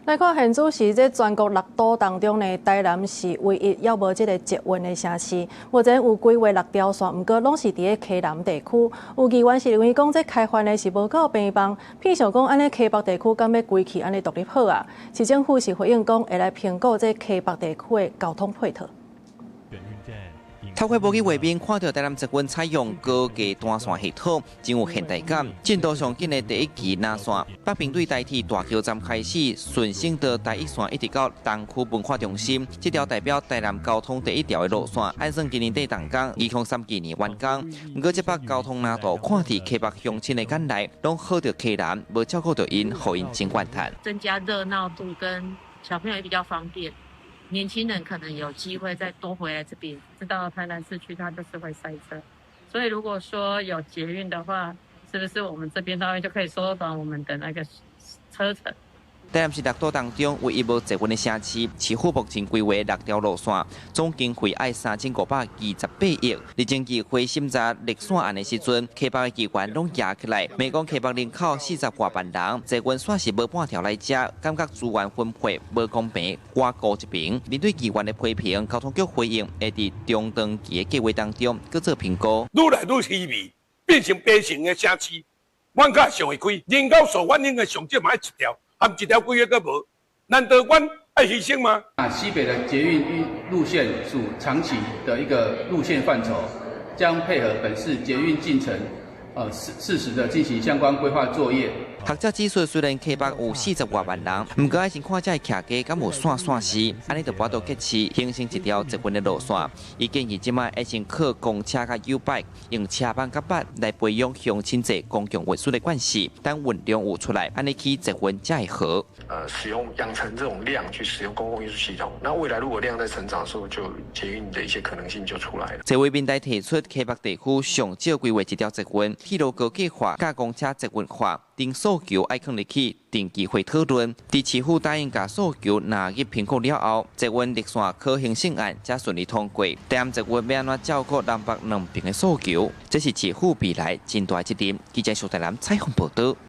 來看現此時，這全國六都當中呢，台南是唯一猶無這个捷運的城市。目前有規劃六條線，毋過攏是佇咧溪南地區。有議員是認為講，這開發呢是無夠平方，偏想講按呢溪北地區敢欲規氣按呢獨立好啊？市政府是回應講，會來評估這溪北地區的交通配套。透過無去畫面看著台南捷運採用高架單線系統，真有現代感。進度上緊的第一期藍線，北平對台鐵大橋站開始，順省道台一線一直到東區文化中心，這條代表台南交通第一條的路線，按算今年底動工，2039年完工。毋過這筆交通難度，看佇溪北鄉親的眼內，攏好著溪南，無照顧著𪜶，予𪜶真怨嘆。增加熱鬧度，跟小朋友也比較方便。年輕人可能有機會再多回來這邊。知道台南市區它就是會塞車，所以如果說有捷運的話，是不是我們這邊當然就可以縮短我們的那個車程？台南是六都當中唯一無捷運的城市，市府目前規劃六條路線，總經費愛3528億。日前議會審查綠線案的時陣，溪北的議員攏舉起來，罵講溪北人口四十外萬人，捷運線是無半條來遮，感覺資源分配無公平，倚孤一邊。面對議員的批評，交通局回應會佇中長期的計劃當中閣做評估。愈來愈稀微，變成白城的城市，阮較想會開，人口數阮應該上少嘛愛一條。含一條規個閣無，難道阮愛犧牲嗎？啊，溪北的捷運路線屬長期的一個路線範疇，將配合本市捷運進程，適時的進行相關規劃作業。學者指出，雖然溪北有四十外萬人，毋過愛先看這徛家敢有線線時，按呢就無法度結市形成一條捷運的路線。伊建議這擺愛先靠公車佮 YouBike，用車班佮轆來培養鄉親坐公共運輸的慣勢，等運量有出來，按呢起捷運才會好。使用養成這種量去使用公共運輸系統，那未來如果量在成長的時候，就捷運的一些可能性就出來了。這位民代提出，溪北地區上少規劃一條捷運，鐵路高架化、佮公車捷運化，等訴求愛囥入去定期會討論。佇市府答應共訴求納入評估了後，捷運綠線可行性案才順利通過。台南捷運欲按怎照顧南北兩邊的訴求，這是市府未來真大責任。記者蘇台南採訪報導。